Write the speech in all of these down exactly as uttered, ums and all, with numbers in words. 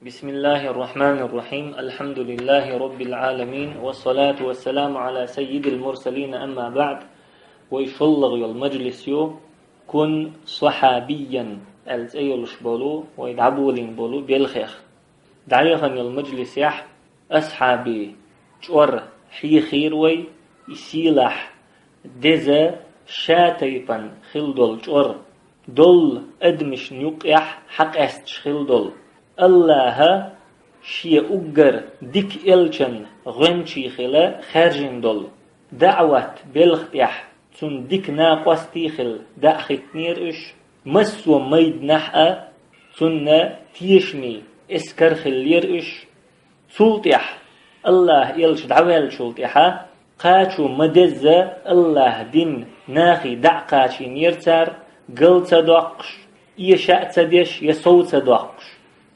بسم الله الرحمن الرحيم. الحمد لله رب العالمين. والصلاة والسلام على سيد المرسلين. أما بعد. Вай шоллагӀа йола мажлис ю «Кун сахьабиян» аьлла цӀе йолуш болу, вай дӀаболийна болу белхех. ДӀаяхана йолу мажлисехь асхьабий чӀор хьехийра вай, и сийлахь, деза, ша тайпана хила долу чӀор, долу адамашна юккъехь хьакъаьсташ хила долу. АллахӀа Шен уггар дика элчан гӀоьнчий хила хаьржина долу даӀват белха тӀехь цунна дика накъостий хила даӀахӀиттинера уьш, массо а майданахь а цунна тешаме эскар хиллера уьш. Цул тӀаьхьа, АллахӀ элча дӀаваьллачул тӀаьхьа, кхачо ма-дезза АллахӀ дин нахе дӀа а кхачийнера цара, гал ца доккхуш, эша а ца деш я сов ца доккхуш.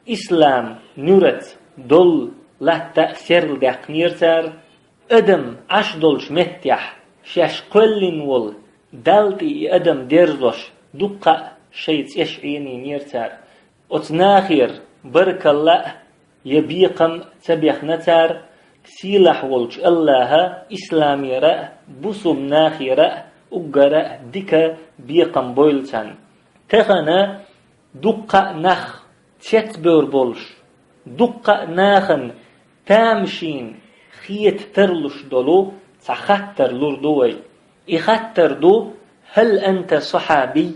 Ислам нуьраца долу латта а серладаьккхинера цара. Адам Ӏаш долчу меттехь шаьш кхоьллина волу Далла тӀе и адам дерзош дуккха а шайн цӀеш Ӏенийнера цара. Оцу нахера баркалла а я бекхам а ца бехна цара, сийлахь волчу АллахӀа исламера а, бусулба нахера а уггара а дика бекхам бойла царна. Тахана дуккха а нах цецбевр болуш, дуккха а нахана тамашийна хета тарлуш долу цхьа хаттар лур ду вай. И хаттар ду: «Хьал анта сахьабий?»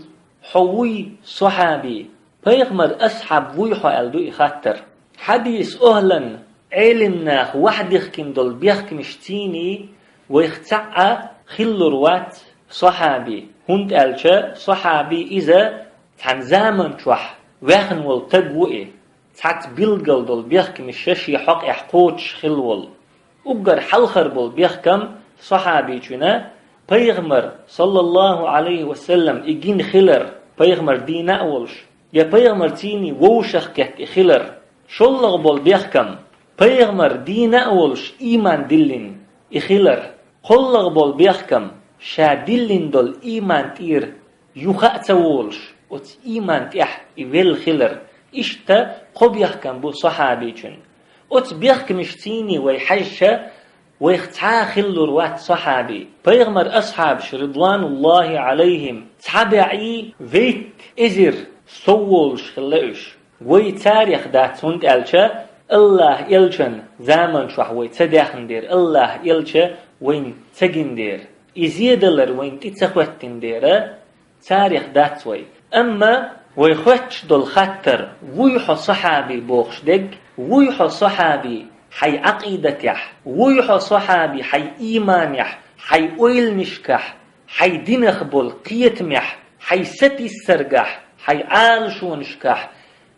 Хьо вуй сахьаби? Пайхамар асхьаб вуй хьо аьлла ду и хаттар. Хьадис охӀлан, Ӏелим наха вахьдихкина долу бехкамаш цийний вайх цхьаъ а хиллур вац сахьаби, хӀунда аьлча сахьаби иза цхьана заман чохь ваьхна волу таг ву и, цхьацца билггал долу бехкамаш шен хьокъехь кхочуш хилла волу. Уггар хьалхар болу бехкам сахьабичуьна пайхамар, саллаллаху Ӏалайхи ва саллам, и гина хилар, пайхамар дийна а волуш, я пайхамар цийний вовшах кхетта и хилар. ШоллагӀа болу бехкам пайхамар дийна а волуш, ийман диллина и хилар. КхоллагӀа болу бехкам ша диллина долу ийман тӀера юха а ца волуш, оцу ийман тӀехь и велла хилар. Иштта кхо бехкам бу сахьабичун. Оцу бехкамаш цийний вай хьаьжча, вайх цхьа а хиллур вац сахьаби. Пайхамар асхьабаш, ридвануллахи Ӏалайхим, цхьа баьӀий вейтта эзар сов волуш хилла уьш. Вай царех дац, хӀунда аьлча АллахӀ элчан заман чохь вай ца даьхна дера, АллахӀ элча вайна ца гина дера, и зен далар вайна тӀе ца хӀоьттина дера, царех дац вай. Амма вай хоьттуш долу хаттар: «Вуй хьо сахьаби?» бохуш дерг, вуй хьо сахьаби хьайн Ӏакъидатехь, вуй хьо сахьаби хьайн ийманехь, хьайн ойланашкахь, хьайн динах болу кхетамехь, хьайн сатиссаргахь, хьайн Ӏалашонашкахь,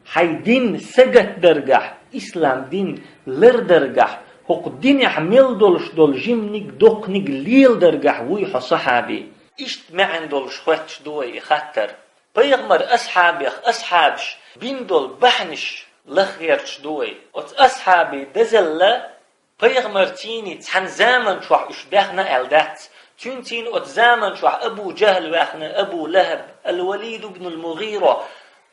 хьайн дин сагатдаргахь, ислам дин лардаргахь, хӀокху динехь мел долуш долу жиманиг, доккханиг леладаргахь вуй хьо сахьаби? Иштта маьӀна долуш хоьттуш ду вай и хаттар. Пайхамар асхьабех асхьабаш бина долу бахьанаш лаххерчаш ду вай. Оцу асхьабий дазалла пайхамар цийний цхьана заман чохь уьш баьхна аьлла дац. Цуьнан цийна оцу заман чохь Абу Жахьл ваьхна, Абу ЛахӀаб, Ал-Валид ибн ал-МугӀира,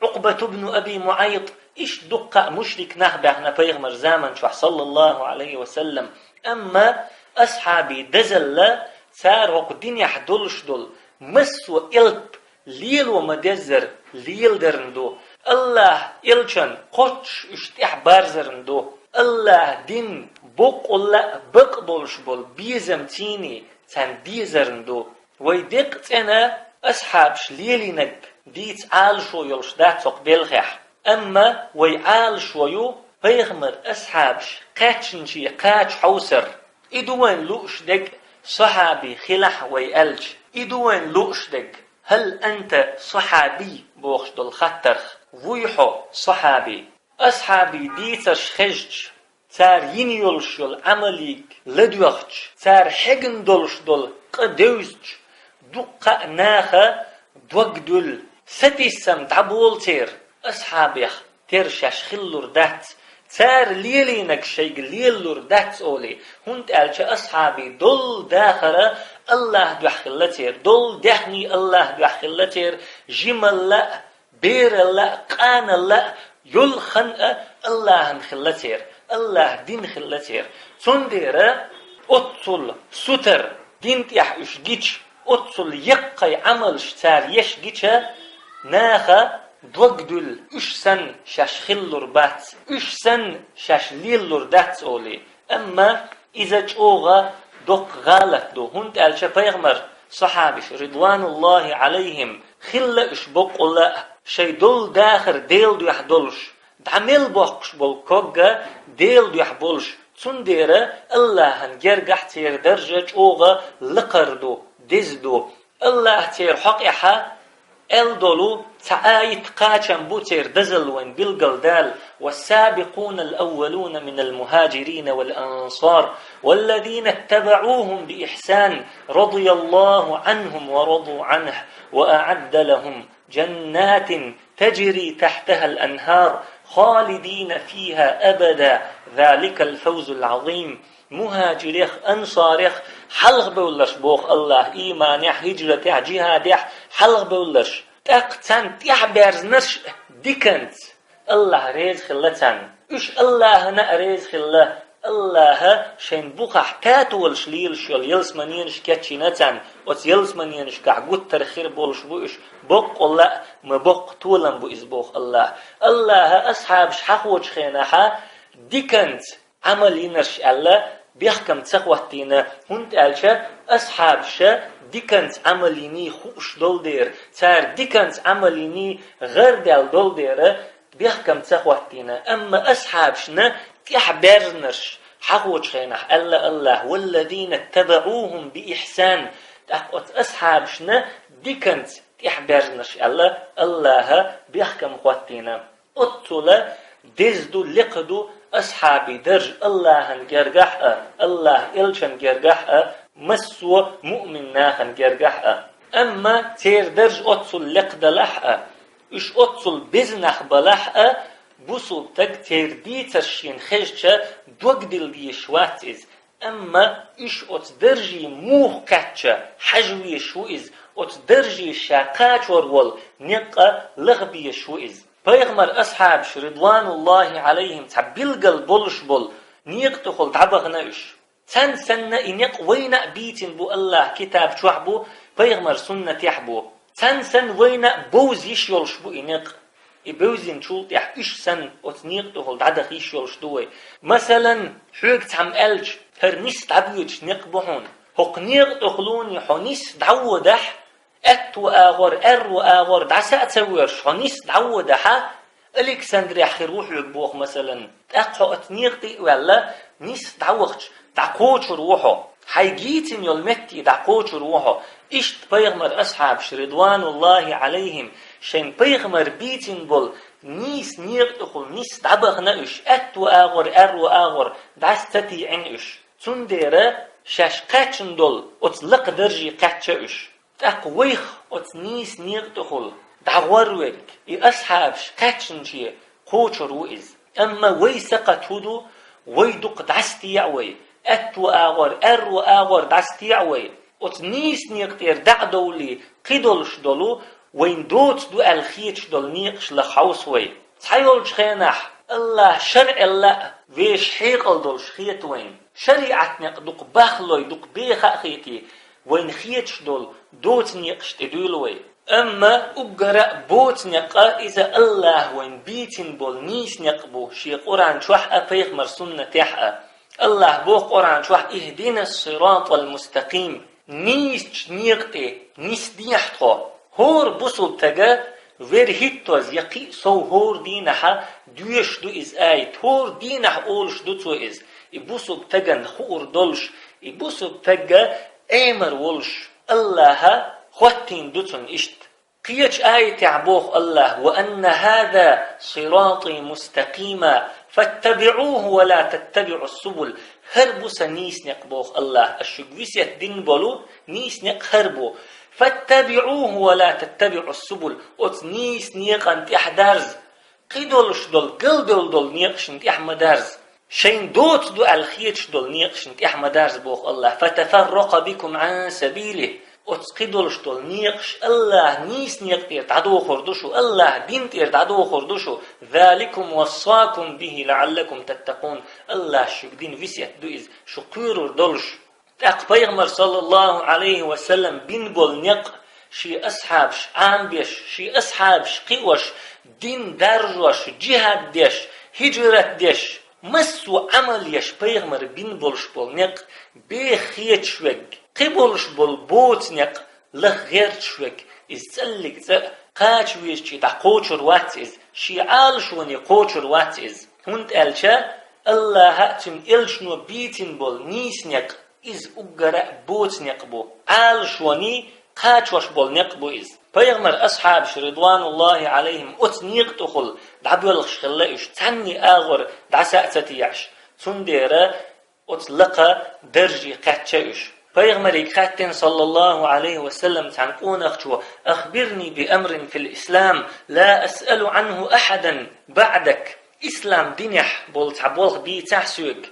Ӏукъбат ибн Аби МуӀайт, иштта дуккха а мушрик нах баьхна пайхамар заман чохь, саллаллаху Ӏалайхи ва саллам. Амма асхьабий дазалла цара хӀокху динехь долуш долу массо а элп лело ма-деззара леладарна ду. АллахӀ элчан кхоччуш уьш тӀехь барзарна ду. АллахӀ дин боккъалла а бакъ болуш болу безам цийний царна дезарна ду. Вай деккъа цӀена асхьабаш лелийнарг дийца Ӏалашо йолуш дац хӀокху белхехь. Амма вай Ӏалашо ю пайхамар асхьабаш кхаьчначе кхача хьовсар. И ду вайн лууш дерг, сахьаби хилахь вай аьлча. И ду вайн лууш дерг: «Хьал анта сахьаби?» бохуш долу хаттарх: «Вуй хьо сахьаби?» Асхьабий дийцарш хезча, цара йина йолуш йолу Ӏамалиг ладоьгӀча, цара хьегна долуш долу къа девзача, дуккха а наха дог дуьллу, сатийсам дӀаболу церан, асхьабех тера шаьш хиллур дац, цара лелийнарг шайга лелалур дац олий, хӀунда аьлча асхьабий долу дахар АллахӀ дуьхьа хилла церан, долу даьхний АллахӀ дуьхьа хилла церан, жималла а, бералла а, къаналла а, Йолу хан а Аллахьан хилла церан, Аллахьан дин хилла церан. Цундела оццул сутара дин тӀехь уьш гича, оццул яккхий Ӏамалш цара еш гича, наха дог дуьллу, уьш санна шаьш хилалур бац, уьш санна шаьш лелалур дац олий. Амма иза чӀогӀа доккха гӀалат ду, хӀунда аьлча пайхамар, сахьабаш, ридвануллахи Ӏалайхим, хилла уьш боккъалла а, шайн долу дахар Делан дуьхьа долуш, дӀа мел боккхуш болу ког а Делан дуьхьа болуш, цундела Аллахьан гергахь церан даржа чӀогӀа лакхара ду, деза ду. Аллахь церан хьокъехь аьлла долу цхьа аят кхачам бу церан дозалла вайн билгалдала: والسابقون الأولون من المهاجرين والأنصار والذين اتبعوهم بإحسان رضي الله عنهم ورضوا عنه وأعد لهم جنات تجري تحتها الأنهار خالدين فيها أبدا ذلك الفوز العظيم. Мухьажирех, ансарех хьалхабевлларш, боху Аллахь, ийманехь, хӀиджратехь, джихӀадехь хьалхабевлларш, тӀаккха царна тӀаьхьабаьржинарш диканца, Аллахь реза хилла царна. Уьш Аллахьана а реза хилла, Аллахьа шайн бухахь татолаш лелаш йолу ялсаманенаш кечйина царна, оцу ялсаманенашкахь гуттар а хир болуш бу уьш, боккъалла а ма боккха толам бу иза, боху Аллахь. Аллахьа асхьабаш хьахочу хенахьа диканца Ӏамал йинарш аьлла, бехкам ца хӀоттийна, хӀунда аьлча асхьабаша диканца Ӏамал йиний хууш долу дера, цара диканца Ӏамал йиний гӀардаьлла долу дера, бехкам ца хӀоттийна. Амма асхьабашна тӀаьхьабаьржинарш хьахочу хенахь аьлла Аллахь: والذين اتبعوهم بإحسان, тӀаккха оцу асхьабашна диканца тӀаьхьабаьржинарш аьлла, Аллахьа бехкам хӀоттийна. Оццула деза ду, лекха ду асхьабийн дарж Аллахьан гергахь а, Аллахьан элчан гергахь а, массо а муъмин нахана гергахь а. Амма церан дарж оццул лекха далахь а, уьш оццул беза нах балахь а, бусулба стаг церан дийцарш шена хезча, дог дилла дезаш вац иза. Амма уьш оцу даржийн муха кхаьчча, хьажа везаш ву иза, оцу даржийн ша кхачор волу некъ а лаха безаш ву иза. Пайхамар асхьабаш, ридвануллахи Ӏалайхим, цхьа билггал болуш болу некъа тӀехула дӀабахана уьш. Царна санна и некъ вайна а бийцина бу, Аллахь китаб чохь бу, пайхамар суннатехь бу. Царна санна вайна а бовза йиш йолуш бу и некъ. И бевзинчул тӀаьхьа уьш санна оцу некъа тӀехула дӀадаха йиш йолуш ду вай. Масалан, хьоьга цхьамма аьлча: «ХӀара нисса дӀабоьдуш некъ бу хьуна. ХӀокху некъа тӀехулуний хьо нисса дӀаводахь, аьтту агӀор, аьрру агӀор дӀаса а ца воьрзуш, хьо нисса дӀаводахьа, Александрехь хир ву хьоьга», — боху, масалан. ТӀаккха хьо оцу некъа тӀе а ваьлла, нисса дӀавахча, дӀакхочур ву хьо. Хьайн гийцина йолу метте дӀакхочур ву хьо. Иштта пайхамар асхьабаш, ридвануллахи Ӏалайхим, шайн пайхамар бийцина болу нийса некъа тӀехула нисса дӀабахана уьш, аьтту агӀор, аьрру агӀор дӀаса ца тийӀина уьш. Цундела шаьш кхаьчна долу оцу лакха дарже кхаьчча уьш. ТӀаккха вайх оцу нийса некъа тӀехула дӀагӀор верг, и асхьабаш кхаьчначе кхочур ву иза. Амма вай сакхат хӀун ду, вай дукха дӀасатеӀа вай, аьтту агӀор, аьрру агӀор дӀасатеӀа вай. Оцу нийса некъа тӀера дӀа а довлий, кхидолуш долу, вайна доцу ду аьлла хеташ долу некъаш лаха хьовса вай. Цхьайолчу хенахь Аллахь шарӀелла а вешан хьекъал долуш хета вайна. ШарӀат некъ дукха бахлой, дукха беха а хетий, вайна хеташ долу доцу некъаш тӀе дуьйлу вай. Амма уггара а боцу некъ иза Аллахь вайна бийцина болу нийса некъ бу, шен Къуръан чохь а, пайхамар суннатехь а. Аллахь боху Къуръан чохь: «اهدنا الصراط المستقيم». Нийсачу некъа тӀе нисдехьа тхо. ХӀора бусулба стага вер хӀиттоза я кхин а сов хӀора дийнахьа доьшуш ду иза аят, хӀора дийнахь олуш ду цо иза. И бусулба стагана хуур долуш, и бусулба стага Ӏемар волуш, Аллахьа хӀоттийна ду цунна иштта. Кхечу аятехь боху Аллахь: «وأن هذا صراطي مستقيما فاتبعوه ولا تتبعوا السبل». ХӀара бу сан нийса некъ, боху Аллахь, ас шуьга весет дина болу нийса некъ хӀара бу. «فاتبعوه ولا تتبعوا السبل». Оцу нийса некъан тӀехь дарза. Кхидолуш долу, галдевлла долу некъашна тӀехь ма дарза. Шайна доцу ду аьлла хеташ долу некъашна тӀехь ма дарза, боху Аллахь. «فتفرق بكم عن سبيله». Оцу кхидолуш долу некъаш АллахӀан нийса некъа тӀера дӀадохур ду шу, АллахӀан дин тӀера дӀадохур ду шу. «ذلكم وصاكم به لعلكم تتقون». АллахӀан шуьга дина весет ду иза, шу кхоьрур долуш. ТӀаккха пайхамар, саллаллаху Ӏалайхи ва саллам, бина болу некъ шен асхьабаш Ӏамабеш, шен асхьабаш кхиош, дин даржош, джихӀад деш, хӀиджрат деш, массо а Ӏамал еш пайхамар бина болуш болу некъ беха хеташ верг, кхин болуш болу боцу некъ лаха гӀерташ верг, иза цӀаллиг цӀа а кхача везачу дӀакхочур вац иза, шен Ӏалашоне кхочур вац иза. ХӀунда аьлча АллахӀа а, цуьнан элчано бийцина болу нийса некъ, иза уггара а боцу некъ бу. Ӏалашоне кхачош болу некъ бу иза. Пайхамар асхьабаш, ридвануллахи Ӏалайхим, оцу некъа тӀехула дӀабоьлхуш хилла уьш, цхьанне агӀор дӀаса а ца теӀаш. Цундела оцу лакха дарже кхаьчна уьш. Пайхамаре хаьттина, саллаллаху Ӏалайхи ва саллам, цхьана къонахчо: «أخبرني بأمر في الإسلام لا أسأل عنه أحدا بعدك». Ислам динехь болу цхьа болх бийцахьа соьга.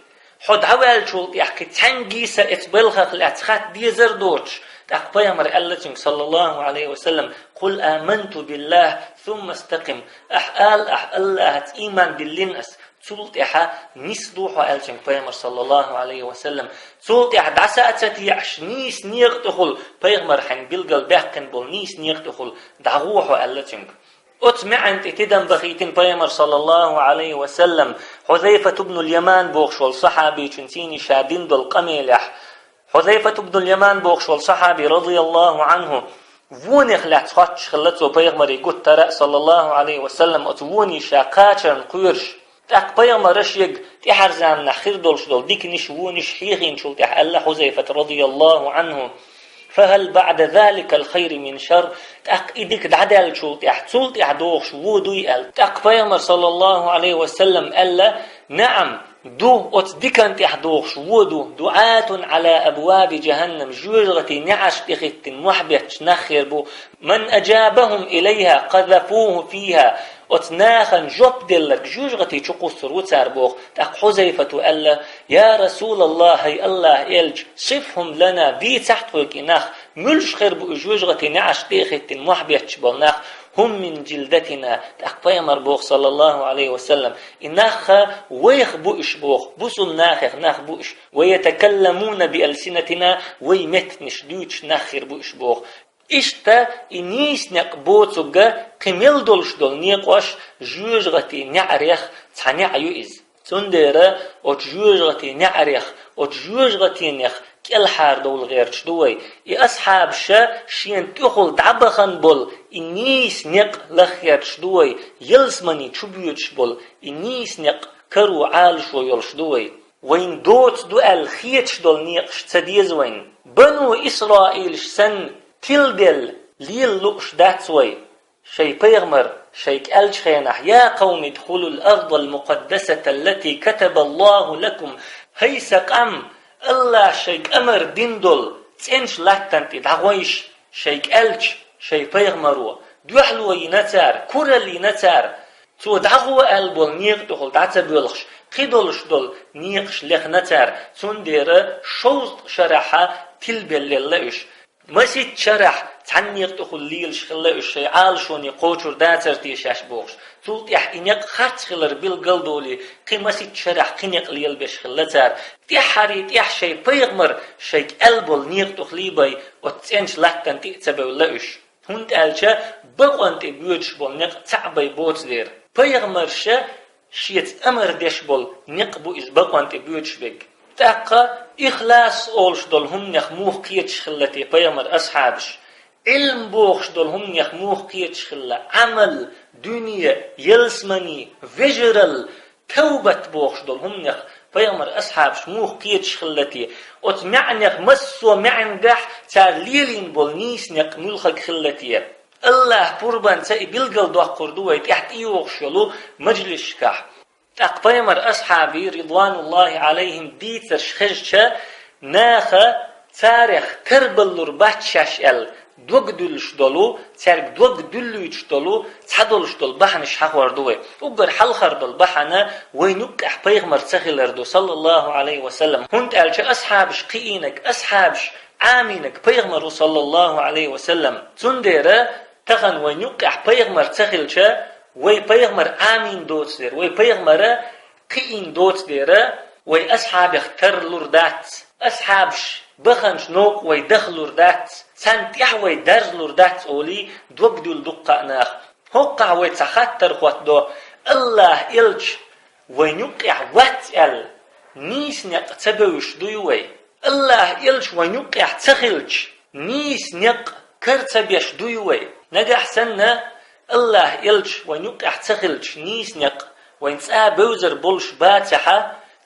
Хьо дӀаваьллачул тӀаьхьа кхин цхьаьнгге а сан оцу балхах лаьцна хатта дезар а доцуш. ТӀаккха пайхамара аьлла цуьнга, саллаллаху Ӏалайхи ва саллам: «قل آمنت بالله ثم استقم». Ахьа ала, ахьа АллахӀаца ийман биллина ас, цул тӀаьхьа нисдо хьо, аьлла цуьнга пайхамара, саллаллаху Ӏалайхи ва саллам. Цул тӀаьхьа дӀаса а ца теӀаш, нийса некъа тӀехула пайхамара хьайна билгалбаьккхина болу нийса некъа тӀехула дӀагӀо хьо, аьлла цуьнга. Оцу маьӀна тӀе тидам бахийтина пайхамара, саллаллаху Ӏалайхи ва саллам, Хьузайфат ибн аль-Яман бохуш волу сахьабичун цӀийне ша дина долу къамелехь. Хьузайфат ибн аль-Яман бохуш волу сахьаби, радияллаху Ӏанху, вонех лаьцна хоттуш хилла цо пайхамаре гуттара а, саллаллаху Ӏалайхи ва саллам, оцу воне ша кхачарна кхоьруш. ТӀаккха пайхамара шега тӀаьхьарчу заманахь хир долуш долу диканаш, вонаш хьехийначул тӀаьхьа аьлла Хьузайфата, радияллаху Ӏанху: «فهل بعد ذلك الخير من شر؟» ТӀаккха и дика дӀадаьллачул тӀаьхьа, цул тӀаьхьа догӀуш вон дуй аьлла. ТӀаккха пайхамара, саллаллаху Ӏалайхи ва саллам, аьлла: «НаӀам, ду, оцу диканна тӀехь догӀуш вон ду, дуӀатун Ӏала абваби джаханнам, жоьжахатин неӀарш тӀехӀиттина мохь бетташ нах хир бу, ман аджабахум илайха къазафуху фиха». Оцу нахана жоп делларг жоьжахати чу кхуссур ву цара боху. ТӀаккха Хьузайфата аьлла: «Я Расулаллах, хӀай АллахӀан элча, сифхум лана, бийцахь тхоьга и нах, муьлш хир бу и жоьжахати неӀарш тӀехӀиттина мохь бетташ болу нах, хум мин джилдатина». ТӀаккха пайхамара боху, саллаллаху Ӏалайхи ва саллам: «И нах вайх бу уьш», боху, бусулба нахех нах бу уьш, ва ятакалламуна би алсинатина, вай меттанаш дуьйцуш нах хир бу уьш, боху. Иштта и нийса некъ боцург кхин мел долуш долу некъош жоьжахати неӀарех цхьа неӀ ю иза. Цундела оцу жоьжахати неӀарех, оцу жоьжахатинех кӀелхьардовла гӀерташ ду вай. И асхьабаша шена тӀехула дӀабахана болу и нийса некъ лаха гӀерташ ду вай, ялсамани чу боьдуш болу и нийса некъ каро Ӏалашо йолуш ду вай. Вайна доцу ду аьлла хеташ долу некъаш ца деза вайна. Бану Исраилаш санна, тиладелла лела лууш дац вай. Шайн пайхамар, шайга аьллачу хенахь: «Я къавми, идхулул ардал мукъаддасата аллати катабаллаху лакум». ХӀай сан къам, АллахӀа шайга амар дина долу цӀеначу латтана тӀе дӀагӀойша, шайга аьллачу шайн пайхамаро, дуьхьало йина цара, куралла йина цара. Цо дӀагӀо аьлла болу некъа тӀехула дӀа ца боьлхуш, кхидолуш долу некъаш лехна цара, цундела шовзткъа шарахьа тилабеллелла уьш. Масийтта шарахь цхьана некъа тӀехула лелаш хилла уьш, шайн Ӏалашоне кхочур дацара те шаьш бохуш. Цул тӀаьхьа и некъ харц хилар билгал а долий, кхин масийтта шарахь кхин некъ лелабеш хилла цара. ТӀаьххьарий тӀаьхьа шайн пайхамар шайга аьлла болу некъа тӀехулий бай оцу цӀеначу латтана тӀе а ца бевлла уьш. ХӀунда аьлча бакъонан тӀе боьдуш болу некъ цхьаъ бай боцу дера. Пайхамарша шеца амар деш болу некъ бу иза бакъонан тӀе боьдуш берг. ТӀаккха ихлас олуш долу хӀуманех муха кхеташ хилла те пайхамар асхьабаш? Ӏилм бохуш долу хӀуманех муха кхеташ хилла? Ӏамал, дуьне, ялсамани, вежаралла, тавбат бохуш долу хӀуманех пайхамар асхьабаш муха кхеташ хилла те? Оцу маьӀнех массо а маьӀнагахь цара лелийна болу нийса некъ муьлхарг хилла те? АллахӀа пурбанца и билгалдоккхур ду вай тӀаьхьа тӀейогӀуш йолу мажлисашкахь. ТӀаккха пайхамар асхьабий, ридвануллахи Ӏалайхим, дийцарш хезча, наха царех тарбаллур бац шаьш аьлла, дог дуьллуш долу, цаьрга дог дуьллуьйтуш долу, цхьадолуш долу бахьанаш хьахор ду вай. Уггар хьалхар долу бахьана вайн юккъехь пайхамар ца хилар ду, саллаллаху Ӏалайхи ва саллам. ХӀунда аьлча асхьабаш кхиийнарг, асхьабаш Ӏамийнарг пайхамар ву, саллаллаху Ӏалайхи ва саллам. Цундела тахан вайн юккъехь пайхамар ца хилча, вай пайхамар Ӏамийна доцу дела, вай пайхамар кхиийна доцу дела, вай асхьабех тарлур дац, асхьабаш баханчу новкъа вай дахлур дац, царна тӀехь вай даржалур дац олий, дог дуьллу дуккха а нах. ХӀоккхахь вай цхьа хаттар хӀоттадо: АллахӀ элча вайн юккъехь вац аьлла, нийса некъ ца бевзаш дуй вай? АллахӀ элча вайн юккъехь ца хилча, нийса некъ кара ца беш дуй вай? Нагахь санна АллахӀ элча вайн юккъехь ца хилча, нийса некъ вайн цӀа бевзар болуш бацахь,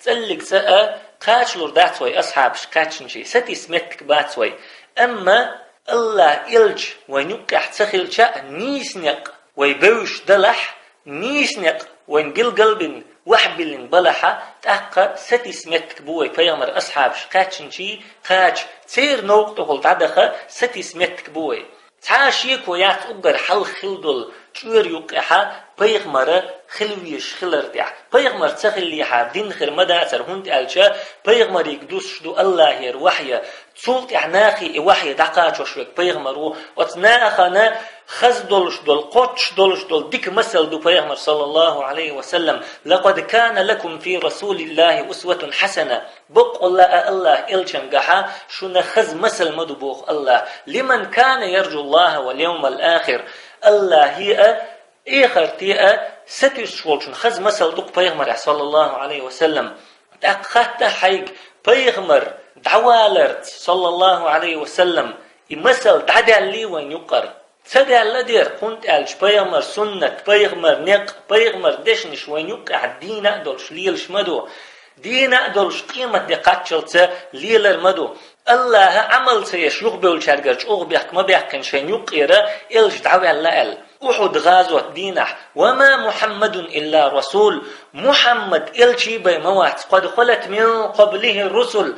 цӀаллиг цӀа а кхачалур дац вай асхьабаш кхаьчначийн, сатийса меттиг бац вай. Амма АллахӀ элча вайн юккъехь ца хилча а, нийса некъ вай бевзаш далахь, нийса некъ вайна билгал а бина, вахь а биллина балахь, тӀаккха сатийса меттиг бу вай пайхамар асхьабаш кхаьчначийн кхача, церан новкъа тӀехула дӀадаха сатийса меттиг бу вай. Цхьа а шеко яц уггар хьалха хилла долу чкъор юккъехь пайхамар хила везаш хилар тӀехь. Пайхамар ца хиллехьара дин хир ма дацара, хӀунда аьлча пайхамариг дуссуш ду АллахӀера вахьйа. Цул тӀаьхьа нахе и вахьйа дӀакхачош верг пайхамар ву. Оцу нахана хаза долуш долу, кхоччуш долуш долу дика масал ду пайхамар, саллаллаху Ӏалайхи ва саллам: «Лакъад кана лакум фи расулиллахи усватун хьасана». Баккъалла а АллахӀ элчангахьа шуна хаза масал ма ду, боху АллахӀа. «Лиман кана яржуллаха вал явмал ахир». АллахӀе а, эхарте а сатуьйсуш волчун хаза масал ду-кх пайхамарехь, саллаллаху Ӏалайхи ва саллам. ТӀаккха хатта хьайга, пайхамар дӀаваларца, саллаллаху Ӏалайхи ва саллам, и масал дӀадаьллий вайн юккъара? Ца даьлла дера, хӀунда аьлча пайхамар суннат, пайхамар некъ, пайхамар дешнаш вайн юккъехь дийна а долуш лелаш ма ду. Дийна а долуш къематде кхаччалца лелар ма ду. АллахӀа Ӏамал ца еш юхабевллачаьргара чӀогӀа бехк ма баьккхина шайн юккъера элча дӀаваьлла аьлла. Ухьуд гӀазот дийнахь: «Ва ма Мухьаммадун илла расул». Мухьаммад элчий бен ма вац, «къад халат мин къаблихи русул».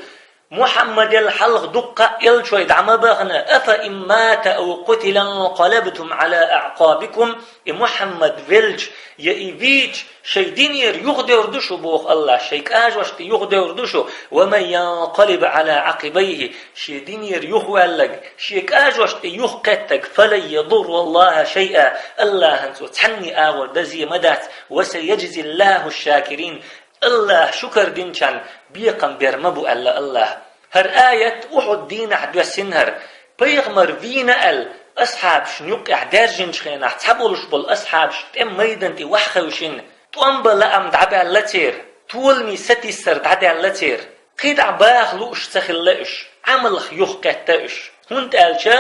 Мухьаммадел хьалха дуккха а элчой дӀа ма бахана: «Афа ин мата ав къутила инкъалабтум Ӏала аӀкъабикум». И Мухьаммад велча, я и вийча, шайн динера юхадевр ду шу, боху АллахӀа, шайн кӀажошна тӀе юхадевр ду шу. «Ва ман янкъалиб Ӏала Ӏакъибайхи», шен динера юхаваьлларг, шен кӀажошна тӀе юхакхеттарг, «фалан ядурраллаха шайъа», АллахӀана цо цхьанне агӀор дан зе ма дац. «Ва саяжзиллаху шакирин». АллахӀа шукар динчарна бекхам бер ма бу аьлла АллахӀа. ХӀара аят Ухьуд дийнахь доьссина хӀара. Пайхамар вийна аьлла, асхьабашна юккъехь даьржинчу хенахь цхьаболуш болу асхьабаш тӀеман майдан тӀе вахьхевшина, тӀом бан лаам дӀабаьлла церан, толамийн сатийсар дӀадаьлла церан. КхидӀа баха лууш ца хилла уьш, Ӏамалх юхакхетта уьш. ХӀунда аьлча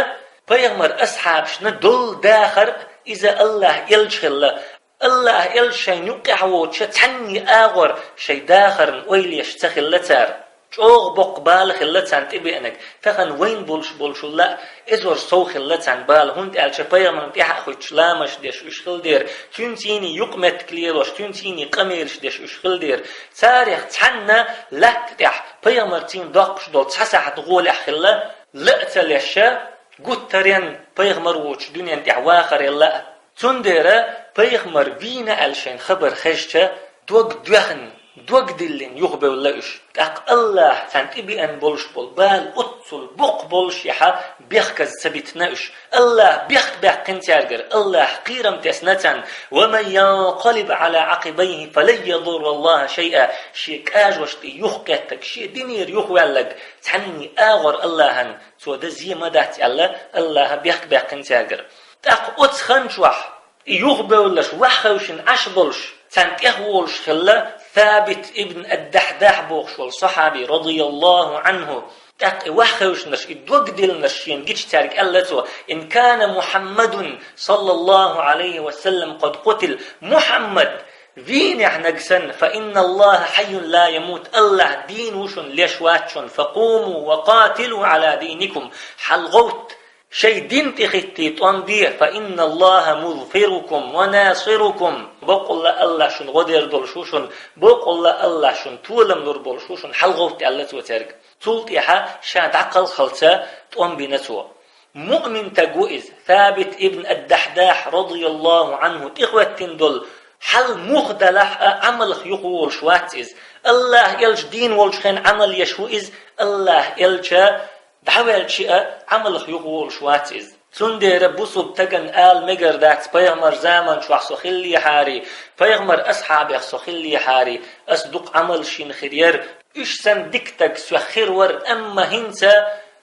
пайхамар асхьабашна долу дахар а иза АллахӀ элча хилла. АллахӀ элча шайна юккъехь воцуш цхьанне агӀор шайн дахарна ойла еш ца хилла цара. ЧӀогӀа боккха бала хилла царна тӀебеанарг, тахана вайна болуш болчул а эзар сов хилла царна бала, хӀунда аьлча пайхамарна тӀаьхьа а хӀуьттуш ламазаш деш уьш хилла дера, цуьнций юкъаметтиг лелош, цуьнций къамелаш деш уьш хилла дера. Царех цхьанна латта тӀехь пайхамарций доккхуш долу цхьа сахьт гӀолехь хилла, ла а ца леша, гуттаренна пайхамар воцуш дуьнен тӀехь вахарел а. Цундела пайхамар вийна аьлла шайна хабар хезча, дог доьхна, дог диллина юхабевлла уьш. ТӀаккха АллахӀа царна тӀебеана болуш болу бала оццул боккха болушехь, бехказа ца битина уьш. АллахӀа бехк баьккхина цаьргара, АллахӀа кхерам тесна царна: «Ва ман янкъалиб Ӏала Ӏакъибайхи фалан ядурраллаха шайъа». Шен кӀажошна тӀе юхакхеттарг, шен динера юхаваьлларг цхьанне агӀор АллахӀана цо дан зе ма дац аьлла, АллахӀа бехк баьккхина цаьргара. ТӀаккха оцу хан чохь и юхабевлларш вахьхевшина Ӏаш болуш, царна тӀехволуш хилла Сабит ибн ад-Дахьдахь бохуш волу сахьаби, радияллаху Ӏанху. ТӀаккха и вахьхевшинарш, и дог диллинарш шена гича цаьрга аьлла цо: «Ин кана Мухьаммадун, саллаллаху Ӏалайхи ва саллам, къад къутил». Мухьаммад вийнехь нагахь санна, «фа инналлаха хьайюн ла ямут», АллахӀ дийна ву шуна, леш вац шуна, «факъуму ва къатилу Ӏала дийникум», хьалагӀовтта, шайн дин тӀе хӀиттий тӀом бе, «фа инналлаха музфирукум ва насирукум», баккъалла АллахӀ шуна гӀо дер долуш ву шуна, баккъалла АллахӀ шуна толам лур болуш ву шуна, хьалагӀовтта аьлла цо цаьрга. Цул тӀаьхьа ша дӀакхалххалца тӀом бина цо. Муъмин стаг ву иза, Сабит ибн ад-Дахьдахь, радияллаху Ӏанху, тӀехӀоьттина долу хьал муха далахь а, Ӏамалх юхаволуш вац иза. АллахӀ элча дийна волчу хенахь Ӏамал еш ву иза, АллахӀ элча ДӀаваьлча а Ӏамалах юхаволуш вац иза. Цундела бусалба стагана ала мегар дац: «Пайхамар заман чохь со хиллехьара, пайхамар асхьабех со хиллехьара, ас дукха Ӏамалш йина хир яра». Уьш санна дика стаг соьх хир вара, амма хӀинца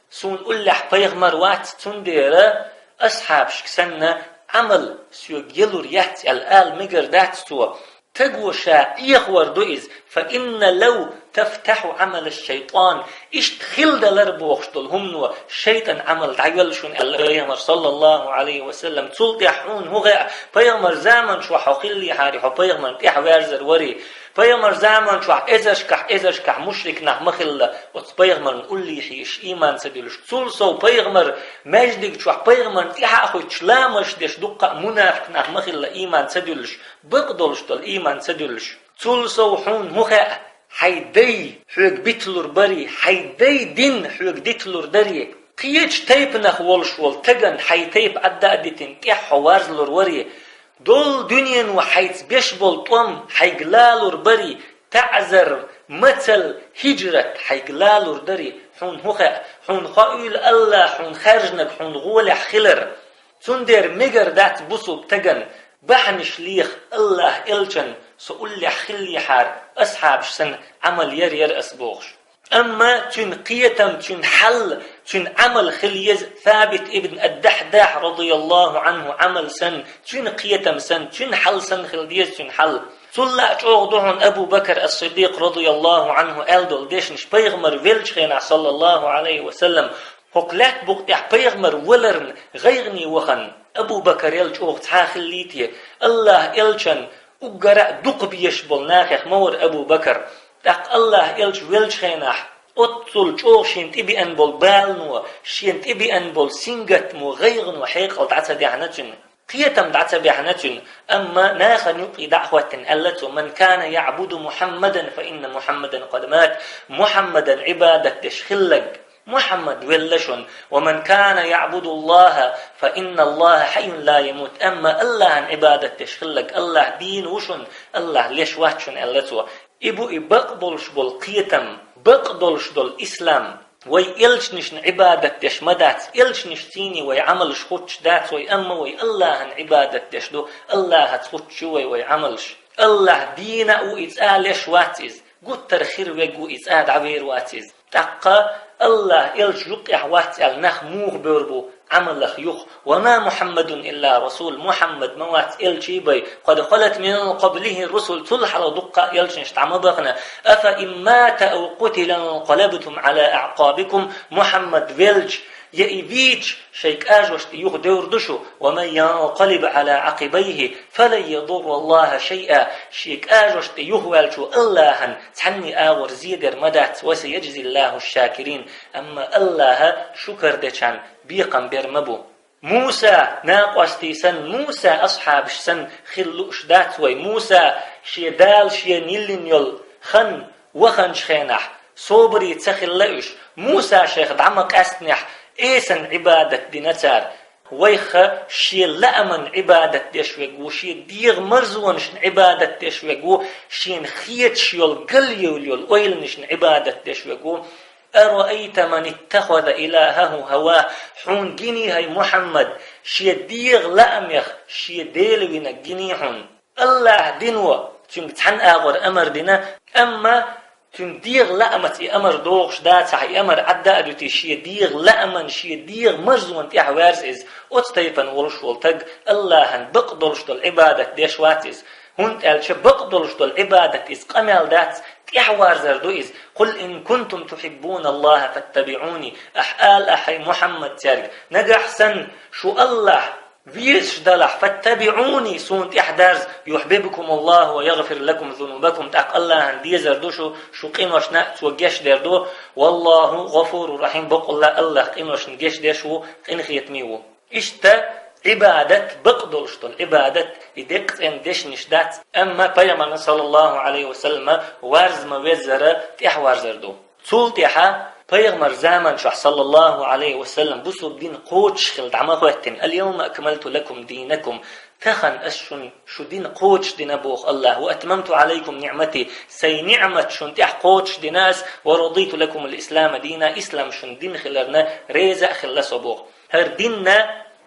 суна уллехь пайхамар вац, цундела асхьабашка санна Ӏамал соьга ялур яц аьлла ала мегар дац цо. Стаго ша Ӏехавар ду иза: «Фа инна лав тафтахьу Ӏамала шайтан». Иштта хилла далар бохуш долу хӀумано шайтӀан Ӏамал дӀайоьллу шуна аьлла пайхамар, саллаллаху Ӏалайхи ва саллам. Цул тӀаьхьа хьуна хӀун хаьа, пайхамар заман чохь хьо хиллехьара, хьо пайхамарна тӀаьхьаваьрзар варий? Пайхамар заман чохь эзаршкахь, эзаршкахь мушрик нах ма хилла, оцу пайхамарна уллехь йиш, ийман ца дуьллуш. Цул сов пайхамар маьждиг чохь пайхамарна тӀаьхьа а хуьттуш, ламазаш деш дуккха а мунафикъ нах ма хилла, ийман ца дуьллуш, бакъ долуш долу ийман ца дуьллуш. Цул сов хьуна хӀун хаьа, хьайн дай хьоьга биталур барий, хьайн дай дин хьоьга диталур дарий? Кхечу тайпанах волуш волу стагана хьайн тайпа Ӏадда а дитина, тӀаьхьа хьо варзлур варий? Долу дуьнено хьайца беш болу тӀом хьайга лалур барий? ТаӀзар, мацалла, хӀижрат хьайга лалур дарий? Хьуна хӀун хаьа, хьуна хоуьйла АллахӀ хьуна хаьржинарг хьуна гӀолехь хилар. Цундела мегар дац бусалба стагана бахьанаш леха АллахӀан элчанна: «Со уллехь хиллехьара, асхьабаш санна Ӏамал яр яра ас», – бохуш. Амма цуьнан кхетам, цуьнан хьал, цуьнан Ӏамал хила еза Сабит ибн ад-Дахьдахь, радияллаху Ӏанху, Ӏамал санна, цуьнан кхетам санна, цуьнан хьал санна хила деза цуьнан хьал. Цул а чӀогӀа ду хьуна Абу Бакр ас-Сиддикъ, радияллаху Ӏанху, аьлла долу дешнаш, пайхамар веллачу хенахь, саллаллаху Ӏалайхи ва саллам, хӀокху лаьттан букъа тӀехь пайхамар валарна гӀайгӀане вахана Абу Бакр ел чӀогӀа цхьа хиллий те? АллахӀан элчанна уггара а дукха безаш болу нахех ма вара Абу Бакр. ТӀаккха АллахӀан элча веллачу хенахь, оццул чӀогӀа шена тӀебеана болу балано, шена тӀебеана болу сингаттамо, гӀайгӀано хьекъал дӀа ца даьхьна цуьнан, кхетам дӀа ца баьхьна цуьнан, амма нахана юккъе дӀа а хӀоттина аьлла цо: «Ман кана яъбуду Мухьаммадан, фа инна Мухьаммадан къад мат». Мухьаммадан Ӏибадат деш хилларг Мухьаммад велла шуна. «Ва ман кана яъбуду Аллаха, фа инна Аллаха хьайюн ла ямут». Амма АллахӀан Ӏибадат деш хилларг АллахӀ дийна ву шуна, АллахӀ леш вац шуна аьлла цо. И бу и бакъ болуш болу кхетам, бакъ долуш долу ислам. Вай элчанашна Ӏибадат деш ма дац, элчанашций вай Ӏамалш хуттуш дац вай, амма вай АллахӀан Ӏибадат деш ду, АллахӀаца хуттуш ю вай, вай Ӏамалш. АллахӀ дийна а ву и цӀа, леш вац иза, гуттар а хир верг ву и цӀа, дӀавер вац иза. ТӀаккха АллахӀан элча юккъехь вац аьлла нах муха бевр бу Ӏамалах юха? «Ва ма Мухьаммадун илла расул», Мухьаммад ма вац элчий бен, «къад халат мин къаблихи русул», цул хьалха дуккха а элчанаш дӀа ма бахана. «Афа ин мата ав къутила инкъалабтум Ӏала аӀкъабикум», Мухьаммад велча, я и вийча, шайн кӀажошна тӀе юха девр ду шу. «Ва ман янкъалиб Ӏала Ӏакъибайхи, фалан ядурра Аллаха шайъа». Шен кӀажошна тӀе юхаваьллачо АллахӀан цхьанний агӀор зе дер ма дац, «ва сайяжзи Аллаху шакирин». Амма АллахӀа шукар дечарна бекхам бер ма бу. Муса накъостий санна, Муса асхьабаш санна хила лууш дац вай. Муса шен Дала шена йиллина йолу хан ваханчу хенахь, собаре ца хилла уьш. Муса шайх дӀа ма къаьстинехь, эсан Ӏибадат дина цара. Вайх шен лааман Ӏибадат деш верг ву, шен дегӀан марзонашна Ӏибадат деш верг ву, шена хеташ йолу, галъевлла йолу ойланашна Ӏибадат деш верг ву. «Араайта ман иттахаза илахаху хаваху». Хьуна гиний хӀай, Мухьаммад, шен дегӀан лаамех шен дела винарг гиний хьуна? АллахӀа дино цуьнга цхьана агӀор амар дина, амма цуьнан дегӀан лаамаца и амар догӀуш дацахь, и амар Ӏадда а дуьтий, шен дегӀан лааман, шен дегӀан марзонна тӀехь ваьрза иза. Оцу тайпана волуш волу стаг АллахӀан бакъ долуш долу Ӏибадат деш вац иза. ХӀунда аьлча бакъ долуш долу Ӏибадат иза къамел дац, тӀехьаварзар ду иза. «Къул ин кунтум тухьиббуна Аллаха фаттабиӀуни». Ахь ала ахь, хӀай Мухьаммад, цаьрга: «Нагахь санна шу АллахӀ везаш далахь, фаттабиӀуни, суна тӀехь дарза, юхьбибкумуллаху ва ягъфир лакум зунубакум, тӀаккха АллахӀана дезар ду шу, шу къиношна а цо гечдер ду. Валлаху гъафурур рахьим, бакъулла АллахӀ къиношна гечдеш ву, къинхетаме ву». Иштта Ӏибадат, бакъ долуш долу Ӏибадат, и деккъа цӀена дешнаш дац, амма Пайхамарна, саллаллаху Ӏалайхи ва саллама, варз ма веззара тӀехьаварзар ду. Цул тӀаьхьа Пайхамар заман чохь, саллаллаху Ӏалайхи ва саллам, бусулба дин кхочуш хилла дӀа ма хӀоьттина: «Ал-явма акмалту лакум динакум». Тахан ас шуна шу дин кхочушдина, боху АллахӀа, «وأتممت عليكم نعمتي», сайн ниӀмат шуна тӀехь кхочушдина ас, «ورضيت لكم الإسلام دينا», ислам шуна дин хиларна реза а хилла со, боху. ХӀара динна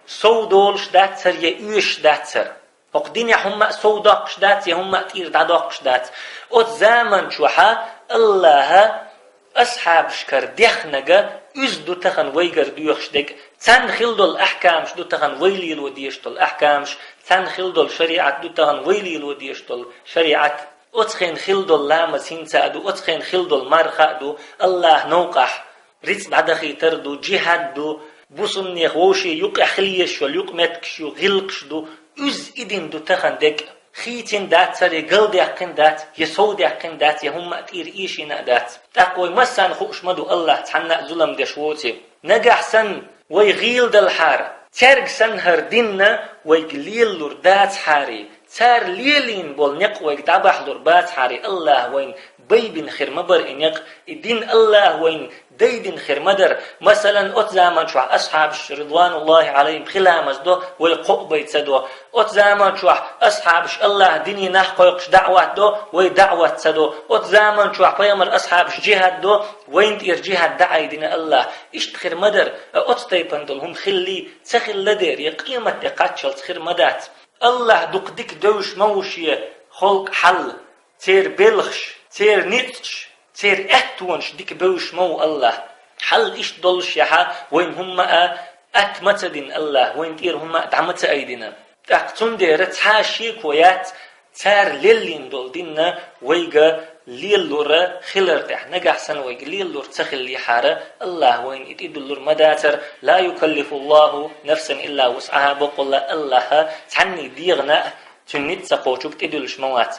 сов долуш дац хӀара я оьшуш дац хӀара. ХӀокху динехь хӀумма а сов доккхуш дац я хӀумма а тӀера дӀадоккхуш дац. Оцу заман чохьа АллахӀа асхьабашкара дехнарг, уьш ду тахана вайгара доьхуш дерг, царна хилла долу ахкамаш ду тахана вай лело дезаш долу ахкамаш, царна хилла долу шариӀат ду тахана вай лело дезаш долу шариӀат. Оцу хенахь хилла долу ламаз хӀинца а ду, оцу хенахь хилла долу марха а ду, АллахӀан новкъахь рицкъ дӀадахийтар ду, джихӀад ду, бусулбанех вовшийн юкъахь хила езаш йолу юкъаметтигаш ю, гӀиллакхаш ду, уьш и дин ду тахана дерг. Хийцина дац хӀара, я галдаьккхина дац, я совдаьккхина дац, я хӀумма а тӀера эшийна а дац. ТӀаккха вай массарна хууш ма ду, АллахӀ цхьанна а зулам деш воций. Нагахь санна вай гӀийла далахьара, цаьрга санна хӀара динна вайга лелалур дацахьара, цара лелийна болу некъ вайга дӀабахьалур бацахьара, АллахӀа вайна байбина хир ма бара и некъ, и дин АллахӀа вайна дайдина хир ма дара. Масалан, оцу заман чохь асхьабаш, ридвануллахӀи Ӏалайхим, пхи ламаз до, вай кхоъ бай ца до. Оцу заман чохь асхьабаш АллахӀан дине нах кхойкхуш даӀват до, вай даӀват ца до. Оцу заман чохь пайхамаран асхьабаш джихӀад до, вайна тӀера джихӀад дӀаайдина АллахӀа. Иштта хир ма дара, а оцу тайпана долу хӀума хиллий, ца хилла дера, я къематде кхаччалц хир ма дац. АллахӀ дукха дика девзаш ма ву шен халкъан хьал, церан белхаш, церан ницкъаш, церан аьттонаш дика бевзаш ма ву АллахӀ. Хьал иштта доллушехь, вайна хӀумма а атта ма ца дина АллахӀа, вайна тӀера хӀумма а дӀа ма ца айдина. ТӀаккха цундела цхьа а шеко яц, цара леллийна долу динна вайга лелалур хилар тӀехь. Нагахь санна вайга лелалур ца хиллехьара, АллахӀа вайна и тӀедиллур ма дацара. «لا يكلف الله نفسا إلا وسعها», бакъволла, АллахӀа цхьанний дегӀана а цуьнан ницкъ ца кхочург тӀедуьллуш ма вац.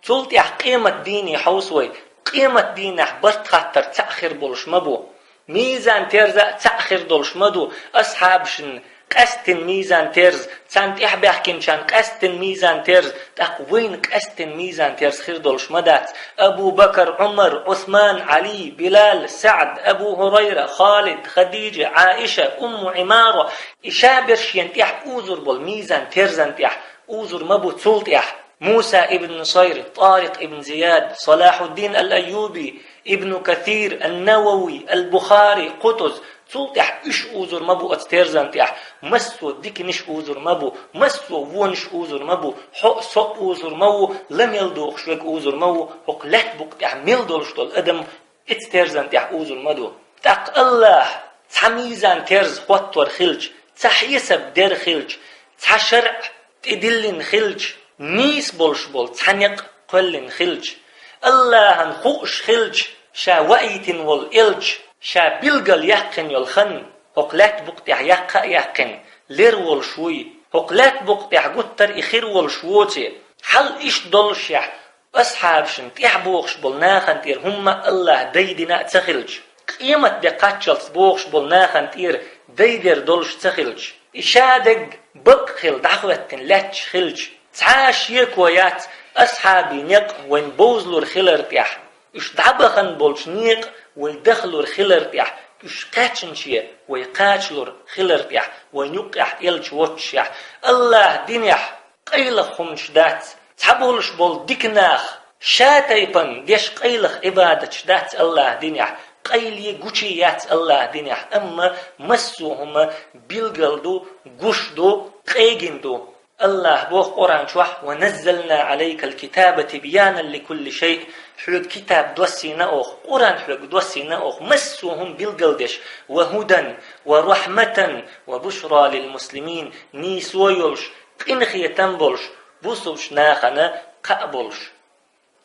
Цул тӀаьхьа къематдийне хьовса вай. Къематдийнахь барт хаттар цхьаъ хир болуш ма бу. Мизан терза а цхьаъ хир долуш ма ду. Асхьабашна къаьсттина мизан терза, царна тӀаьхьа баьхкинчарна къаьсттина мизан терза, тӀаккха вайна къаьсттина мизан терза хир долуш ма дац. Абу Бакар, Ӏумар, Ӏусман, Ӏали, Билал, СаӀд, Абу ХӀурайра, Халид, Хадижа, Ӏаиша, Умму Ӏимара, и ша берш шена тӀехь узур болу мизан терзан тӀехь узур ма бу цул тӀаьхьа. Муса ибн Нусайр, Тарикъ ибн Зияд, Салахьуддин ал-Айюби, Ибн Касир, ан-Навави, ал-Бухари, Къутуз, цул тӀаьхьа уьш узур ма бу оцу терзан тӀехь, массо а диканаш узур ма бу, массо а вонаш узур ма бу, хьо а, со а узур ма ву, ла мел дохуш верг узур ма ву, хӀокху лаьтта букъа тӀехь мел долуш долу адам оцу терзан тӀехь узур ма ду. ТӀаккха АллахӀа цхьа мизан терза хӀоттор хилча, цхьа хьесап дер хилча, цхьа шарӀ тӀедиллина хилча, нийса болуш болу цхьа некъ кхоьллина хилча, АллахӀан хууш хилча, ша ваийтина волу элча, ша билгал яьккхина йолу хан, хӀокху лаьтта букъа тӀехь яккха а яьккхина, лер волуш вуй, хӀокху лаьтта букъа тӀехь гуттар а и хир волуш воций, хьал иштта доллушехь, асхьабашна тӀехь бохуш болу нахана тӀера хӀумма а АллахӀа дайдина а ца хилча, къематде кхаччалц бохуш болу нахана тӀера дайдер долуш ца хилча, и ша дерг бакъ хилла дӀахӀоьттина лаьтташ хилча, цхьа а шеко яц асхьабийн некъ вайн бовзалур хилар тӀехь, уьш дӀабахана болчу некъа вай дахалур хилар тӀехь, уьш кхаьчначе вай кхачалур хилар тӀехь, вайн юккъехь элча воццушехь. АллахӀан динехь къайлаха хӀуманаш дац, цхьаболуш болу дика нах ша тайпана деш къайлаха Ӏибадаташ дац АллахӀан динехь, къайле гуче яц АллахӀан динехь, амма массо а хӀума билгал ду, гуш ду, къегина ду. АллахӀа боху Къуръан чохь: «ونزلنا عليك الكتاب تبيانا لكل شيء». Хьоьга китаб доссийна оха, Къуръан хьоьга доссийна оха, массо а хӀума билгалдеш: «وهدى ورحمة وبشرى للمسلمين», нийсо йолуш, къинхетам болуш, бусулба нахана кхаъ болуш.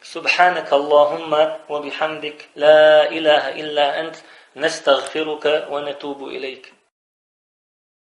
سبحانك اللهم وبحمدك، لا إله إلا أنت، نستغفرك ونتوب إليك.